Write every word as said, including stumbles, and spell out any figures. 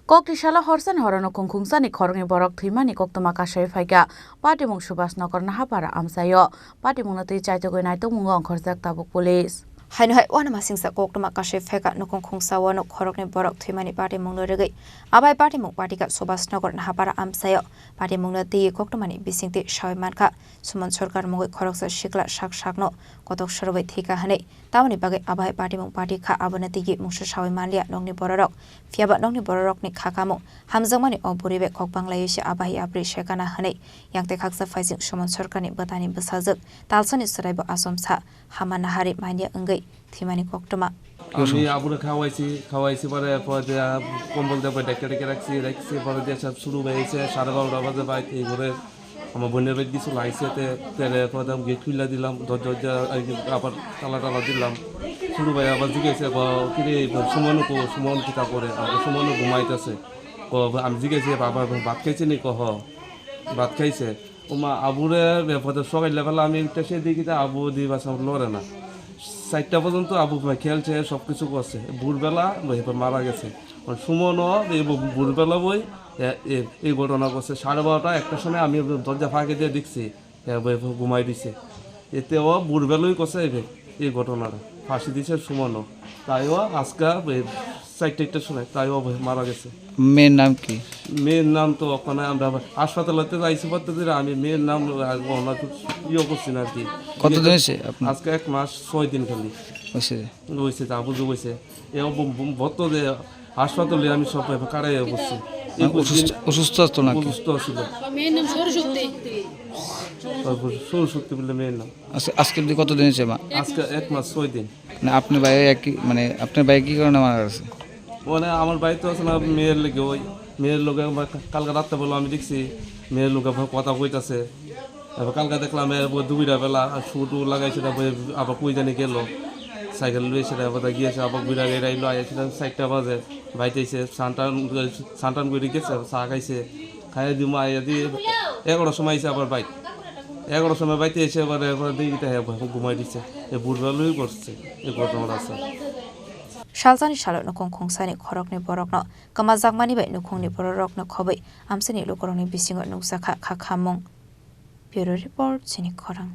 Kokti salo horsani horo nukhung khungsani khoroknwi borok thwimani koktwma kasai phaikha. Patimung Subhas Nagar Nahapara amchaio. Patimungno twi chaitugwi naitokmungo ongkhorjak tabuk police. Haino hai uanamasingcha koktwma kasai phaikha nukhung khungsao nuk khoroknwi borok thwimani patimungno rwgwi. Abai patimung patikha Subhas Nagar Nahapara amchaio. Patimungno twi koktwmani bisingtwi sawi mankha. Suman Sarkar mungwi khoroksa sikla sak sakno kotok sorobai thwikha hwnwi. Tamoni bagwi abo hai patimung pati kha, abono tigi mungsa sawi manliya nokni bororok. Phiyaba nokni bororokni kha kamung hamjakmani o bwrwi bai kok banglaiwi se abo hai yapri sekana hwnwi. Yang tei khaksa phaising Suman Sarkarni bwtani bwsajwk talsani chwraibo achomsa hama nahari manya wngwi thwimani koktwma. আমি আবুরে খাওয়াইছি, খাওয়াইছি পরে, পরে দিয়া কম্বল দিয়ে ঢেকে ঢেকে রাখছি, রাখছি পরে দিয়ে সব শুরু হয়েছে সাড়ে বারোটা বাজে বাইক এই করে আমার বোনের বাড়ি কিছু লাইছে, তে তেরে প্রথম গেট খুলে দিলাম, দরজা দরজা এই যে আবার তালা টালা দিলাম। শুরু ভাই আবার জিজ্ঞেসে, "বা, কিরে, সুমন কো, সুমন কিতা করে?" আমার সুমনও ঘুমাইতেছে। ক-, আমি জিজ্ঞেসে, "বাবা, ভাত খাইছে নি?" ক, "হ, ভাত খাইছে।" ওমা, আবুরে বেপদে সকাল বেলা আমি উঠে সে দেখি তো আবু দি বাসা লড়ে না। চারটা পর্যন্ত আবু খেলছে, সব কিছু করছে। ভোরবেলা ওই মারা গেছে। মানে সুমনও এই ভো-, ভোরবেলা ওই এ-, এ-, এই ঘটনা করছে। সাড়ে বারোটা, একটার সময় আমি দরজা ফাঁকি দিয়ে দেখছি, এ, ওই ঘুমাই দিছে। এতে ও ভোরবেলায় করছে এই, এই ঘটনাটা। ফাঁসি দিছে সুমনও। তাই ও আজকে ওই চারটে, চারটের সময় তাই ও মারা গেছে। মেয়ের নাম কি? মেয়ের নাম তো ওখানে আমরা আবার হাসপাতালেতে যাইছি, পড়তে দিলে আমি মেয়ের নাম আর ওনাকে ইয়ে করছি না আর কি। কতদিন হয়েছে আপনার? আজকে এক মাস ছয় দিন খালি। হয়েছে। হয়েছে, তা বুঝে হয়েছে। এ ব-, ব-, বলতো যে হাসপাতালে আমি সব কাটাই করছি। মানে একুশ দিন অসুস্থ, অসুস্থ আসতো নাকি? অসুস্থ ছিল। মেয়ের নাম সৌরশক্তি। তারপর সৌরশক্তি বলে মেয়ের নাম। আচ্ছা, আজকের দিন কতদিন হয়েছে মা? আজকে এক মাস ছয় দিন। না, আপনার ভাই একই, মানে, আপনার ভাই কি কারণে মারা গেছে? মানে, আমার ভাই তো আছে না, মেয়ের লেগে, ওই মেয়ের লোকে আমার কা-, কালকে রাত্রে বললো, আমি দেখছি মেয়ের লোকে আবার কথা কইতাছে। তারপর কালকে দেখলাম, এ, ওই দুইটা বেলা আর শুটু লাগাইছে, তারপরে আবার কই জানি গেল, সাইকেল লইছে, তারপরে গিয়েছে, আবার ঘুরে গেড়ে আইলো, আইসে চারটা বাজে, বাইতে এসে সানটান, সানটান করে গেছে, চা খাইছে, খাইয়ে দিমু, আইয়া দিয়ে এগারোটার সময় আইসে আবার বাইক। এগারোটার সময় বাইতে এসে এবার, এবার দেখি তাই ঘুমাই দিচ্ছে। এ ভোরবেলায় করছে এই ঘটনাটা, sir. Salsani salo nukhung khungsani khoroknwi borokno kwmajakmani bai nukhungni bororokno khobwi amchaini lukurokni bisingo nukjakha kha khamung. Bureau Report, Chini Khorang.